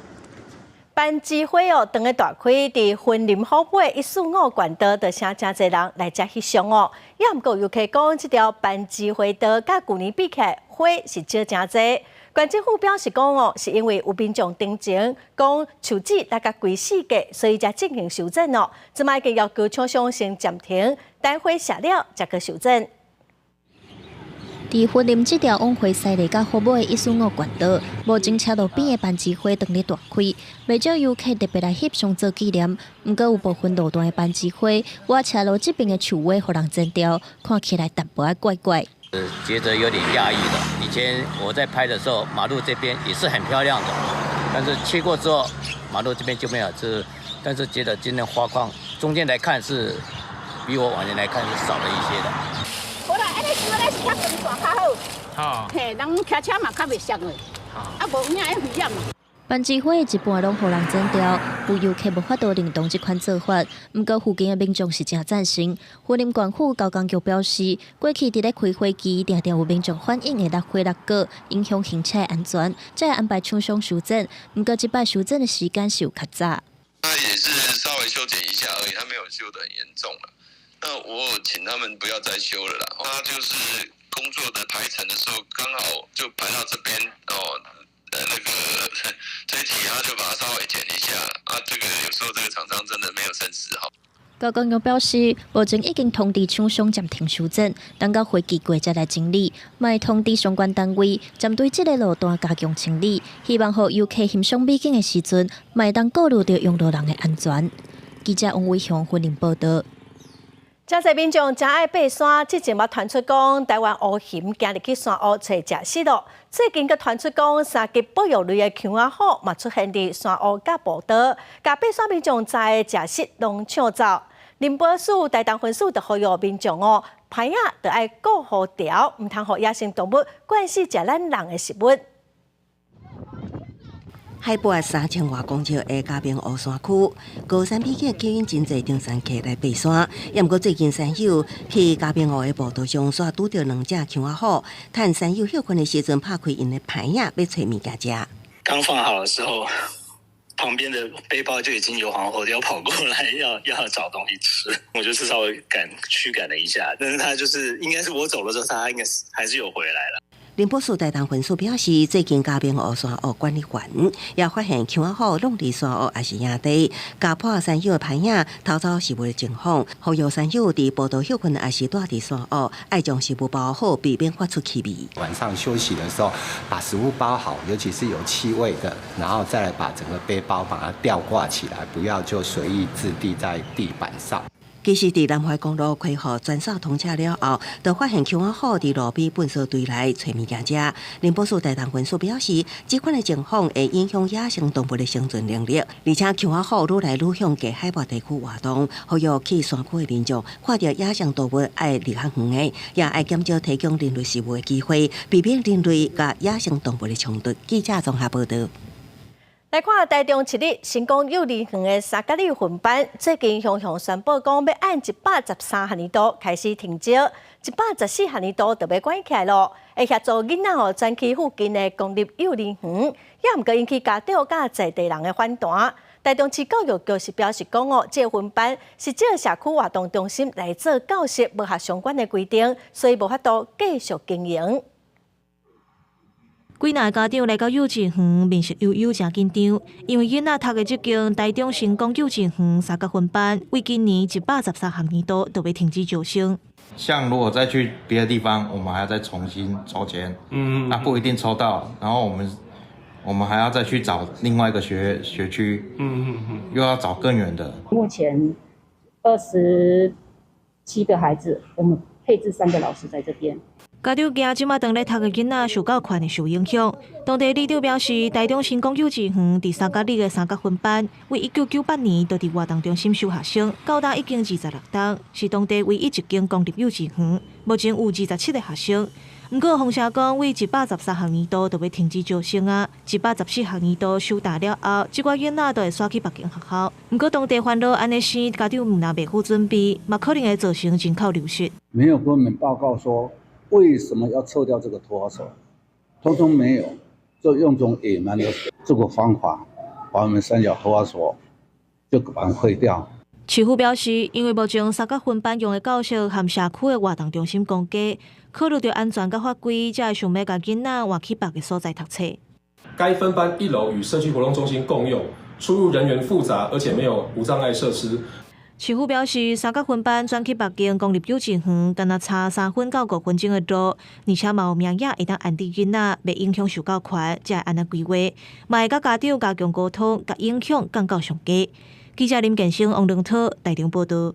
攀枝花哦，當咧大開，佇雲林虎尾145縣道，就成誠濟人來遮翕相哦。也毋過遊客講，這條攀枝花道佮舊年比起來，花是少誠濟。縣政府表示講哦，是因為有民眾陳情，講樹枝落共規四界，所以才進行修剪哦。這擺已經要求廠商先暫停，等花謝了才閣修剪。佇雲林這條往回西麗佮虎尾145縣道，無前車路邊的攀枝花當咧大開，袂少遊客特別來翕相做紀念。毋過有部分路段的攀枝花，倚車路這邊的樹尾予人剪掉，看起來淡薄仔怪怪。覺得有點訝異的。以前我在拍的時候，馬路這邊也是很漂亮的，但是切過之後，馬路這邊就沒有。這，但是覺得今天花況中間來看是比我往年來看是少了一些的。無啦，按呢想咧是較光線較好，嘿，人騎車嘛較袂摔的，啊無有影會危險嘛。攀枝花的一半攏予人剪掉，有遊客無法度認同這款做法。毋過附近的民眾是誠贊成。雲林縣府交通局表示，過去佇咧開花期，定定有民眾反映會落花落果，影響行車安全，才會安排廠商修剪。毋過這擺修剪的時間是有較早。他也是稍微修剪一下而已，他沒有修得很嚴重啦。那我有請他們不要再修了啦。他就是工作的排程的時候，剛好就排到這邊哦。那個這一期他就把它稍微剪一下啊。這個有時候這個廠商真的沒有深思哈。交通局表示，目前已經通知廠商暫停修剪，等到花期過才來整理。嘛會通知相關單位，針對這个路段加強清理，希望予遊客欣賞美景的時陣，嘛會當顧慮著用路人的安全。記者王偉雄雲林報導。誠濟民眾誠愛爬山，之前嘛傳出講台灣烏熊行入去山屋揣食食囉。最近閣傳出講三級保育類的饗仔虎嘛出現佇山屋佮步道，共爬山民眾知的食食攏搶走。林保署台東分署就呼籲民眾哦，棚仔著愛顧好牢，毋通予野生動物慣勢食咱人的食物。海拔3000外公尺的嘉明湖山區，高山美景吸引真濟登山客來爬山。也毋過最近山友去嘉明湖的步道上，煞拄著兩隻饗仔虎，趁山友歇睏的時陣，拍開𪜶的棚仔，欲揣物件食。剛放好的時候，旁邊的背包就已經有黃喉貂跑過來要找東西吃，我就是稍微趕驅趕了一下，但是他就是應該是我走了之後，他應該是還是有回來了。林寶樹台東分署表示，最近加編烏山屋管理員，也發現坵仔虎攏佇山屋抑是營地，咬破山友的帆影，偷走食物的情況。呼籲山友佇步道歇睏抑是蹛佇山屋，愛將食物包好，避免發出氣味。晚上休息的時候，把食物包好，尤其是有氣味的，然後再來把整個背包把它吊掛起來，不要就隨意置地在地板上。其實，佇南橫公路開予全線通車了後，就發現坵仔虎佇路邊糞埽堆內揣物件食。林寶樹台東分署表示，這款的情況會影響野生動物的生存能力，而且坵仔虎愈來愈向低海拔地區活動，呼籲去山區的民眾看著野生動物愛離較遠的，也愛減少提供人類食物的機會，避免人類佮野生動物的衝突。記者綜合報道。來看台中市立成功幼兒園的三甲里分班，最近雄雄宣布講欲按113學年度開始停招，114學年度就欲關起來囉，會協助囡仔哦轉去附近的公立幼兒園，也毋過引起家長佮在地人的反彈。台中市教育局是表示講哦，這個分班是藉社區活動中心來做教室，無合相關的規定，所以無法度繼續經營。幾若家長來到幼稚園，面色憂憂，誠緊張，因為囡仔讀的這間台中成功幼稚園三甲分班，為今年113學年度就欲停止招生。像如果再去別的地方，我們還要再重新抽籤，那不一定抽到，然後我們還要再去找另外一個學區，又要找更遠的。目前27個孩子，我們配置3個老師在這邊。家長驚這馬當咧讀的囡仔受教權會受影響。當地里長表示，台中成功幼稚園佇三甲里的三甲分班，為1998年就佇活動中心收學生，到今已經26冬，是當地唯一一間公立幼稚園。目前有27個學生。毋過風聲講，為113學年度就欲停止招生啊，114學年度收大了後，這寡囡仔就會徙去別間學校。毋過當地煩惱按呢生，家長毋但袂赴準備，嘛可能會造成人口流失。沒有跟我們報告說，為什麼要撤掉這個托兒所？通通沒有，就用這種野蠻的這個方法，把我們三角托兒所就把它廢掉。市府表示，因為目前三甲分班用的教室和社區的活動中心共家，考慮著安全佮法規，才會想欲共囡仔換去別个所在讀冊。該分班一樓與社區活動中心共用，出入人員複雜，而且沒有無障礙設施。市府表示，三甲分班轉去別間公立幼稚園，敢若差3分到5分鐘的路，而且嘛有名額會當安置囡仔，袂影響受教權，才會按呢規劃，嘛會佮家長加強溝通，共影響降到上低。記者林建生、王良濤台中報導。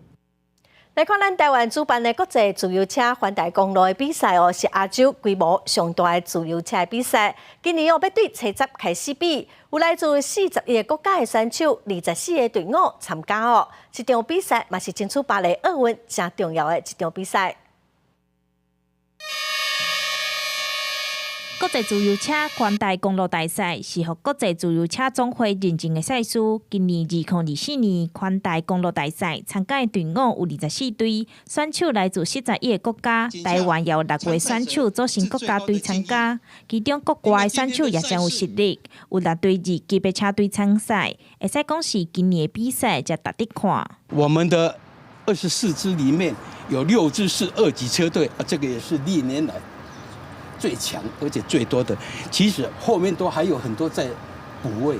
來看咱台灣主辦的國際自由車環台公路的比賽哦，是亞洲規模上大的自由車比賽。今年哦，欲對初十開始比，有來自41個國家的選手，24個隊伍參加哦。這場比賽嘛是爭取巴黎奧運誠重要的一場比賽。國際自由車環台公路大賽是予國際自由車總會認證的賽事。今年2024年環台公路大賽參加的隊伍有24隊，選手來自41個國家，台灣也有六個選手組成國家隊參加。其中國外的選手也誠有實力，有六隊二級的車隊參賽，會使講是今年的比賽誠值得看。我們的24支裡面有六支是二級車隊，啊，這個也是歷年來最強而且最多的，其實後面都還有很多在補位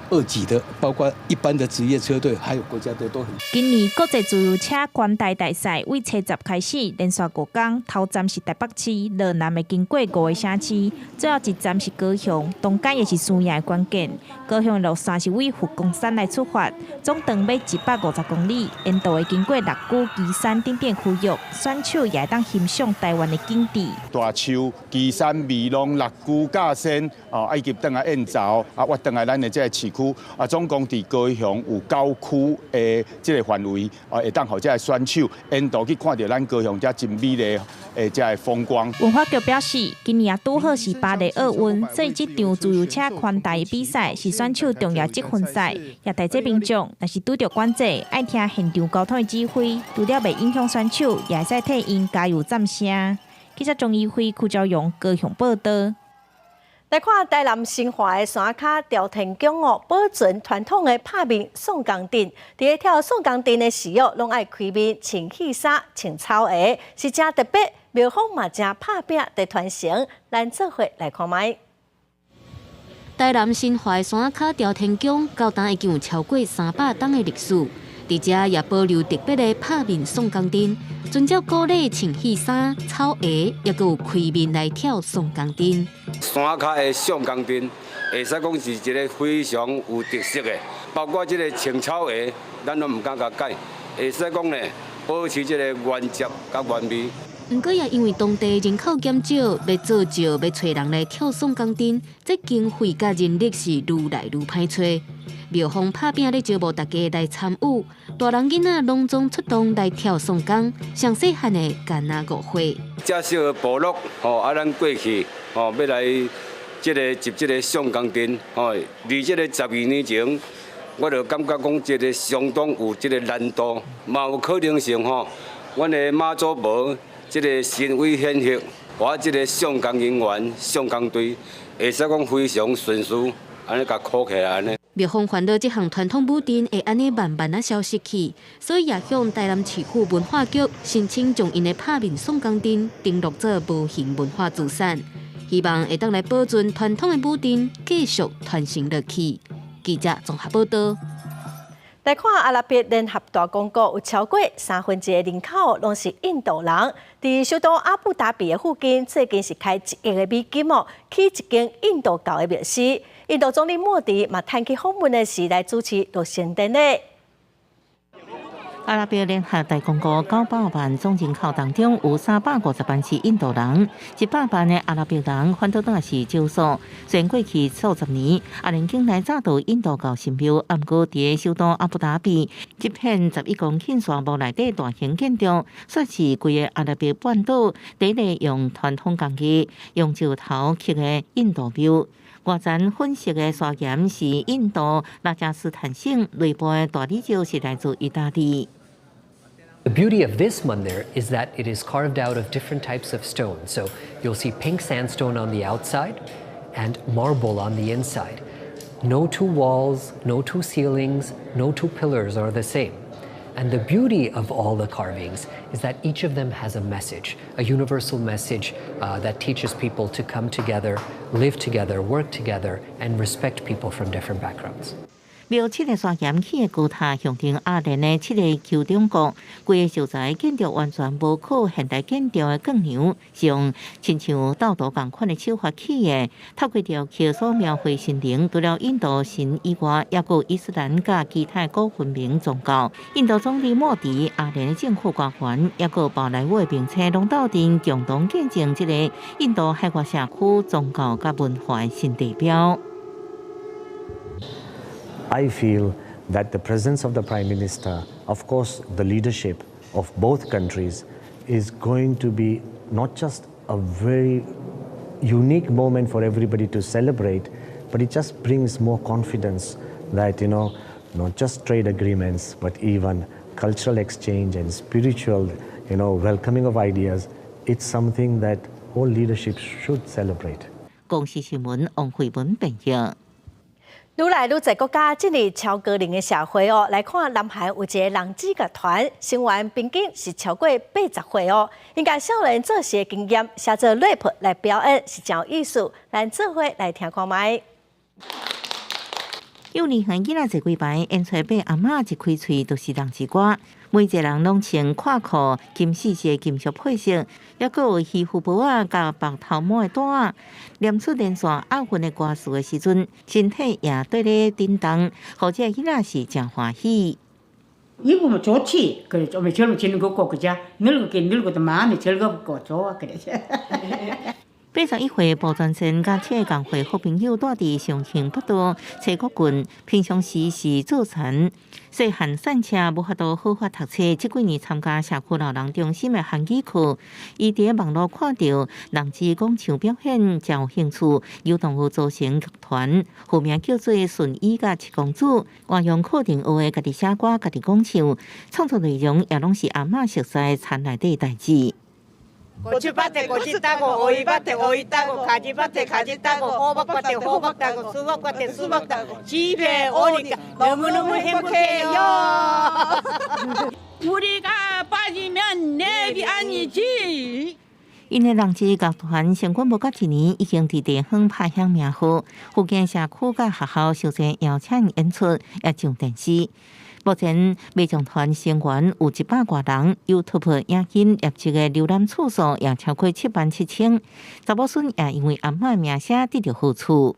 二級的，包括一般的職業車隊，還有國家隊都很。今年國際自由車環台大賽為初十開始，連續5工，頭站是台北市，落南會經過五個城市，最後一站是高雄，中間也是輸贏的關鍵。高雄的路線是為佛光山來出發，總長欲150公里，沿途會經過六龜、旗山等等區域，選手也會當欣賞台灣的景致。大樹、旗山、美濃、六龜、甲仙，哦，以及轉來燕巢，啊，我轉來咱的這个市區，啊，總共佇高雄有9區的這个範圍，啊，會當予這个選手沿途去看著咱高雄遮真美麗的這个風光。文化局表示，今年也拄好是巴黎奧運，所以這場自由車環台比賽是選手重要積分賽，也提醒民眾，若是拄著管制，愛聽現場交通的指揮，除了袂影響選手，也會使替𪜶加油讚聲。記者鍾怡輝、柯昭榮高雄報導。來看台南新華的山跤朝天宮哦，保存傳統的拍麵宋江陣。佇咧跳宋江陣的時哦，攏愛開面穿戲衫、穿草鞋，是誠特別。廟方嘛正拍拚佇傳承，咱做伙來看覓。台南新華山跤朝天宮，到今已經有超過300冬的歷史。佇遮也保留特別的拍面送工陣，遵照古禮穿戲衫、草鞋，抑閣有開面來跳送工陣。山跤的送工陣，會使講是一个非常有特色的，包括這个穿草鞋，咱攏毋敢共改，會使講呢，保持這个原汁佮原味。毋過也因為當地人口減少，欲做醮，欲揣人來跳送工陣，這經費佮人力是愈來愈歹揣。廟方拍拚咧招募大家來參與，大人囡仔攏總出動來跳送工，上細漢的干焦5歲。遮小的部落吼，啊，咱過去吼欲來這个集這个送工陣吼，佇這个12年前，我就感覺講這个相當有這个難度，嘛有可能性吼，阮的媽祖婆這个神威顯赫，我這个送工人員、送工隊，會使講非常順遂，按呢共考起來按呢。廟方煩惱這項傳統舞陣會按呢慢慢仔消失去，所以也向台南市府文化局申請將𪜶的拍面送工陣登錄做無形文化資產，希望會當來保存傳統的舞陣，繼續傳承落去。記者綜合報道。來看阿拉伯聯合大公國有超過1/3的人口攏是印度人，佇首都阿布達比的附近，最近是開1億的美金哦，起一間印度教的廟寺。印度總理莫迪嘛，趁去訪問的時來主持落成典禮。阿拉伯聯合大公國900萬總人口當中，有350萬是印度人，100萬的阿拉伯人反倒當是少數。雖然過去數十年，阿聯境內早就印度教神廟，毋過佇首都阿布達比這片11公頃沙漠內底大型建築，算是規个阿拉伯半島第一个用傳統工藝、用石頭刻的印度廟。外層粉色的砂岩是印度拉賈斯坦省，內部的大理石是來自意大利。 The beauty of this mandir is that it is carved out of different types of stone. So you'll see pink sandstone on the outside and marble on the inside. No two walls, no two ceilings, no two pillars are the same. And the beauty of all the carvings is that each of them has a message, a universal message that teaches people to come together, live together, work together, and respect people from different backgrounds. 廟七個砂岩起的高塔，象徵阿聯的七個酋長國。規个石材建築完全無靠現代建築的鋼梁，是用親像鬥圖仝款的手法起的。透過雕刻所描繪神靈，除了印度神以外，抑閣有伊斯蘭佮其他古文明宗教。印度總理莫迪、阿聯的政府官員，抑閣寶萊塢的明星，攏鬥陣共同見證這个印度海外社區宗教佮文化的新地標。 I feel that the presence of the Prime Minister, of course, the leadership of both countries, is going to be not just a very unique moment for everybody to celebrate, but it just brings more confidence that not just trade agreements, but even cultural exchange and spiritual welcoming of ideas. It's something that all leadership should celebrate. 公視新聞王慧文編譯。愈來愈濟國家進入超高齡的社會哦，來看南韓有一个人子樂團，成員平均是超過80歲哦。𪜶共少年做事的經驗，寫做 rap 來表演，是誠有意思。咱做伙來聽看覓。幼兒園囡仔坐幾排，演出伯阿嬤一開喙就是人字歌，每一个人攏穿闊褲、金絲絲的金屬配飾，抑閣有漁夫帽仔佮白頭毛的袋仔，念出連續押韻的歌詞的時陣，身體也綴咧振動，予這个囡仔是誠歡喜。 입으면 좋지. 그래 좀 젊은 젊고 그자 늙게 늙어도 마음이 즐겁고 좋아 그래. 81歲朴全善佮七个仝歲好朋友蹛佇重慶北道齊國郡，平常時是做田，細漢散車無法度好好讀冊。這幾年參加社區老人中心的韓語課，伊佇網路看著人字講唱表演，誠有興趣，由同學組成劇團，號名叫做順義佮七公主，活用課程學的家己寫歌、家己講唱，創作內容也攏是阿嬤熟悉田內底代誌。 고추밭에 고추 따고 오이밭에 오이 따고 가지밭에 가지 따고 호박밭에 호박 따고 수박밭에 수박 따고 집에 오니까 너무너무 행복해요. 우리가 빠지면 내비 아니지. 𪜶的人之樂團成軍無到一年，已經佇地方拍響名號。附近社區佮學校受濟邀請演出，也上電視。目前馬將團成員有100外人，YouTube 影音業績的瀏覽次數也超過7.7萬。查某孫也因為阿嬤名聲得著好處。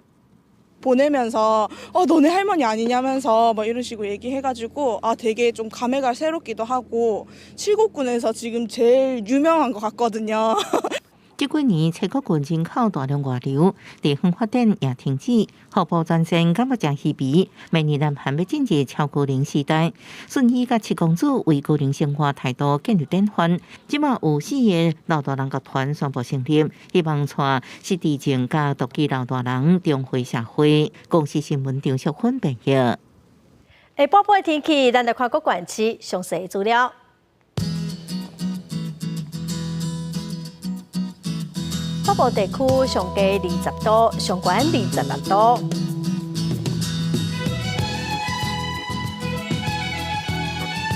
보내면서 어 너네 할머니 아니냐면서 뭐 이런 식으로 얘기해가지고 아 되게 좀 감회가 새롭기도 하고 칠곡군에서 지금 제일 유명한 것 같거든요. 這幾年，七國郡人口大量外流，地方發展也停止，北部全線感覺誠稀微。明年南韓欲進入超高齡時代，順義佮七公主為高齡生活態度建立典範。這馬有四个老大人樂團宣布成立，希望帶失智症佮獨居老大人重回社會。公視新聞張淑芬編譯。下晡的天氣，咱來看各縣市詳細資料。北部地區上低20度，上懸26度。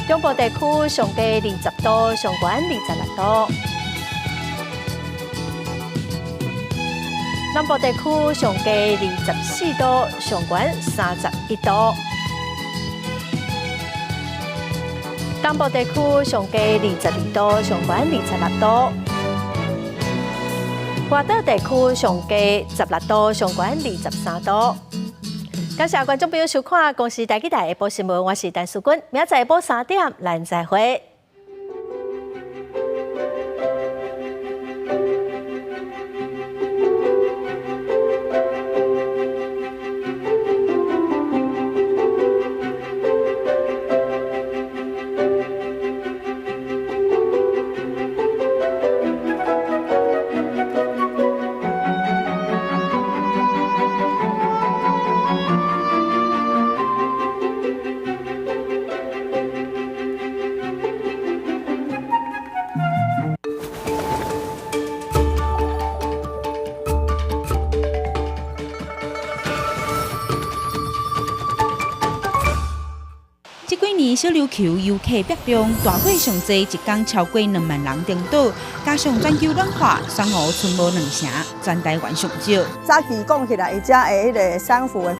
中部地區上低20度，上懸26度。南部地區上低24度，上懸31度。東部地區上低22度，上懸26度。外島地區上低16度，上懸23度。感謝觀眾朋友收看《公視台語台下晡新聞》，我是陳淑君，明仔載下晡3點，咱再會。這幾年小琉球遊客百量，大火上濟，一工超過2萬人登島，加上全球暖化，珊瑚賰無兩成，全台灣上少。早期講起來，伊才會彼个珊瑚的